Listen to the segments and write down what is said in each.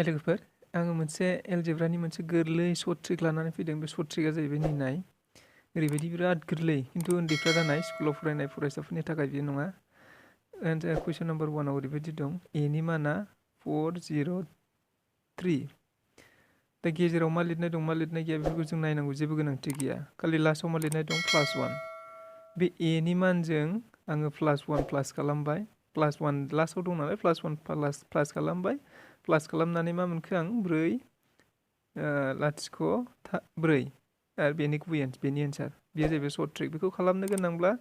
लोगोफोर आङो मोनसे एलजेब्रानि मोनसे गोरलै सर्ट ट्रिक लानानै फैदों। बे सर्ट ट्रिकआ जाहैबाय नाय ओरैबायदि बिराद गोरलै खिन्थु उन्दैफ्रा जानाय स्कुलाव फरायनाय फरायसाफोरनि थाखाय बेयो नङा। कुइसन नाम्बार 1आव ओरैबायदि दं एनि माना 403। दा गेजेराव मा लिरनाय दं मा लिरनाय गैया बेफोरखौ जों नायनांगौ जेबो गोनांथि गैया। खालि लास्टआव मा लिरनाय दं +1। बे एनि मानजों आङो +1 प्लास खालामबाय। +1 लास्टआव दं नालाय +1 प्लास खालामबाय। प्लास खालामनानै मा मोनखो आं 4 0.4 आरो बेनि एन्सार। बेयो जाहैबाय सर्ट ट्रिक। बेखौ खालामनो गोनांब्ला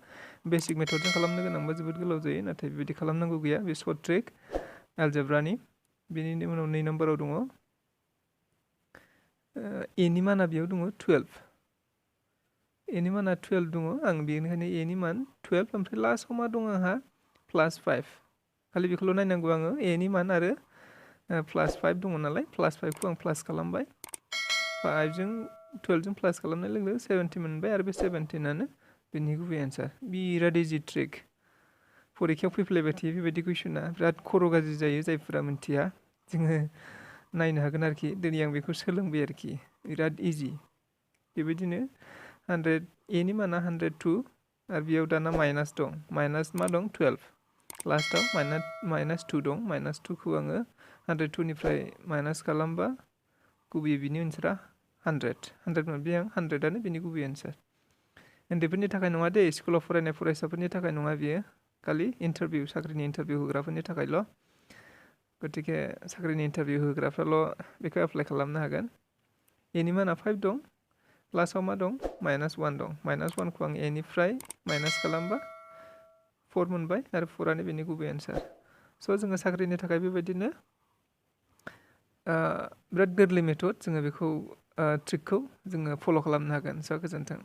बेसिक मेथडजों खालामनो गोनांब्ला जोबोद गोलाव जायो, नाथाय बेबायदि खालामनांगौ गैया। बे सर्ट ट्रिक एलजेब्रानि। बेनि उनाव 2 नम्बराव दङ एनि माना बेयाव दङ 12। एनि माना 12 दङ। आं बेनिखायनो एनि मान 12 ओमफ्राय लास्टआव मा दं आंहा +5। खालि बेखौल' नायनांगौ आङो एनि मान आरो +5 दङ नालाय +5खौ आं प्लास खालामबाय। 5जों 12जों प्लास खालामनाय लोगो लोगो 70 मोनबाय आरो बे 17आनो बेनि गुबै एन्सार। बिराद इजि ट्रिक। फरिखायाव फैफ्लायबाय थायो बेबायदि कुइसना। बिराद खर' गाज्रि जायो जायफोरा मिन्थिया। जोङो नायनो हागोन आरोखि। दिनै आं बेखौ सोलोंबाय आरोखि। बिराद इजि। बेबायदिनो 100 एनि माना 102 आरो बेयाव दाना माइनास दं। माइनास मा दं 12। लास्टआव -2 दं। -2खौ आङो 102निफ्राय माइनास खालामबा गुबैयै बिनि एन्सारा 100 मोनबाय आं। 100आनो बेनि गुबै एन्सार। उन्दैफोरनि थाखाय नङा दे, स्कुलाव फरायनाय फरायसाफोरनि थाखाय नङा बियो। खालि साख्रिनि इन्टारभिउ होग्राफोरनि थाखायल'। गतिके साख्रिनि इन्टारभिउ होग्राफ्राल' बेखौ एप्लाइ खालामनो हागोन। एनि माना 5 दं। लास्टआव मा दं -1 दं। -1खौ आं एनिफ्राय माइनास खालामबा 4 मोनबाय आरो 4आनो बेनि गुबै एन्सार। स' जोङो साख्रिनि थाखाय बेबायदिनो बिराद गोरलै मेथड। जोङो बेखौ ट्रिकखौ जोङो फल' खालामनो हागोन। स' गोजोन्थों।